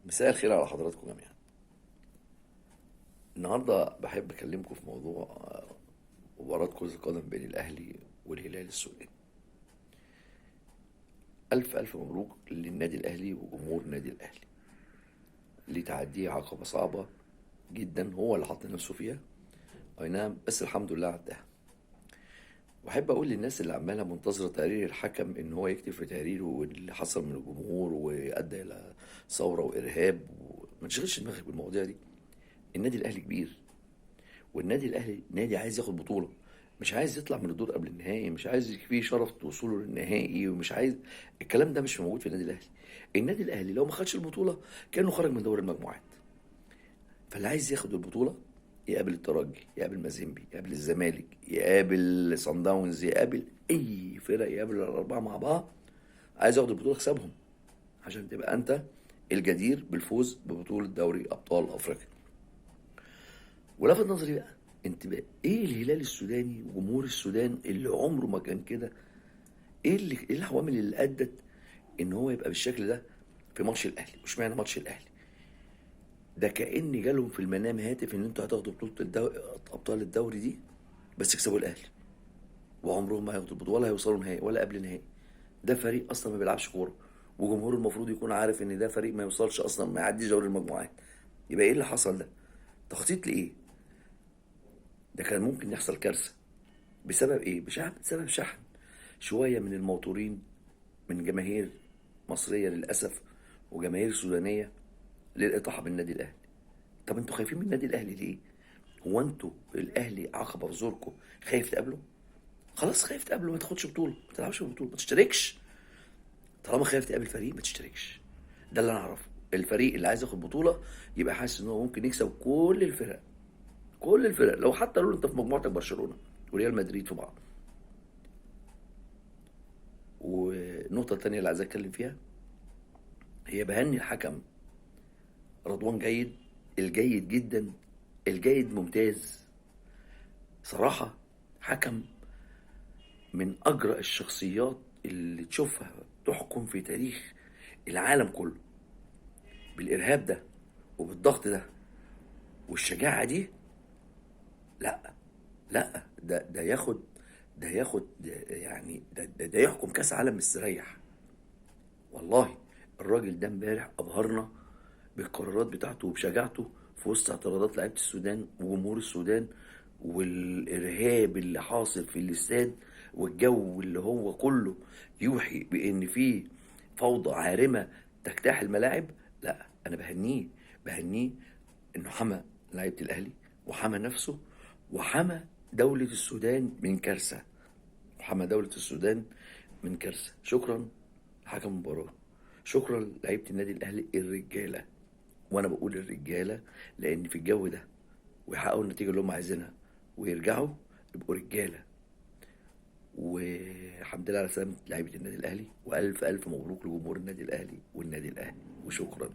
مساء الخير على حضراتكم جميعا. النهارده بحب اكلمكم في موضوع مباراة كرة القدم بين الاهلي والهلال السوداني. الف الف مبروك للنادي الاهلي وجمهور النادي الاهلي لتعديه عقبة صعبة جدا هو اللي حط نفسه فيها، اي نعم، بس الحمد لله عداها. واحب اقول للناس اللي عماله منتظره تقرير الحكم ان هو يكتب في تقريره واللي حصل من الجمهور وادى الى ثورة وارهاب، وما تشغلش دماغك بالمواضيع دي. النادي الاهلي كبير، والنادي الاهلي نادي عايز ياخد بطوله، مش عايز يطلع من الدور قبل النهائي، مش عايز فيه شرف توصله للنهائي، ومش عايز الكلام ده مش موجود في النادي الاهلي. النادي الاهلي لو ما خدش البطولة كانه خرج من دوري المجموعات. فاللي عايز ياخد البطولة يقابل الترجي، يقابل مازيمبي، يقابل الزمالك، يقابل صن داونز، يقابل اي فرق، يقابل الاربعة مع بعض. عايز ياخد البطولة اكسبهم عشان تبقى انت الجدير بالفوز ببطولة دوري ابطال افريقيا. ولفت نظري بقى انتباه ايه الهلال السوداني وجمهور السودان اللي عمره ما كان كده، ايه العوامل اللي ادت ان هو يبقى بالشكل ده في ماتش الاهلي؟ واشمعنى ماتش الاهلي ده؟ كأن جالهم في المنام هاتف ان انتوا هتاخدوا بطولة ابطال الدوري دي بس تكسبوا الاهلي، وعمرهم ما هياخدوا البطولة ولا هيوصلوا نهائي ولا قبل نهائي. ده فريق اصلا ما بيلعبش كورة، وجمهوره المفروض يكون عارف ان ده فريق ما يوصلش اصلا، ما يعديش دوري المجموعات. يبقى ايه اللي حصل ده؟ تخطيط لايه؟ ده كان ممكن يحصل كارثة. بسبب ايه؟ بسبب شحن شوية من الموتورين من جماهير مصرية للاسف وجماهير سودانيه للإطاحة بالنادي الأهلي. طب انتوا خايفين من النادي الأهلي ليه؟ هو انتوا الأهلي عقبة في زوركم، خايف تقابله؟ خلاص خايف تقابله ما تاخدش بطولة، ما تلعبش بطولة، ما تشتركش. طالما خايف تقابل فريق ما تشتركش. ده اللي أنا أعرفه. الفريق اللي عايز ياخد بطولة يبقى حاسس إن هو ممكن يكسب كل الفرق، كل الفرق، لو حتى لو انت في مجموعتك برشلونة وريال مدريد في بعض. والنقطة الثانية اللي عايز أتكلم فيها هي بهني الحكم رضوان جيد، الجيد جدا، الجيد ممتاز صراحة. حكم من أجرأ الشخصيات اللي تشوفها تحكم في تاريخ العالم كله، بالإرهاب ده وبالضغط ده والشجاعة دي. لا لا، ده ياخد، ده ياخد يعني ده يحكم كأس عالم مستريح. والله الراجل ده امبارح أبهرنا بالقرارات بتاعته وبشجاعته في وسط اعتراضات لعيبة السودان وجمهور السودان والارهاب اللي حاصل في الاستاد والجو اللي هو كله يوحي بان فيه فوضى عارمة تجتاح الملاعب. لا، انا بهنيه انه حمى لعيبة الاهلي وحمى نفسه وحمى دولة السودان من كارثة، وحمى دولة السودان من كارثة. شكرا لحكم المباراة، شكرا لعيبة النادي الاهلي الرجالة. وانا بقول الرجالة لان في الجو ده ويحققوا النتيجة اللي هم عايزينها ويرجعوا يبقوا رجاله. والحمد لله على سلامه لعيبة النادي الاهلي، والف الف مبروك لجمهور النادي الاهلي والنادي الاهلي، وشكرا.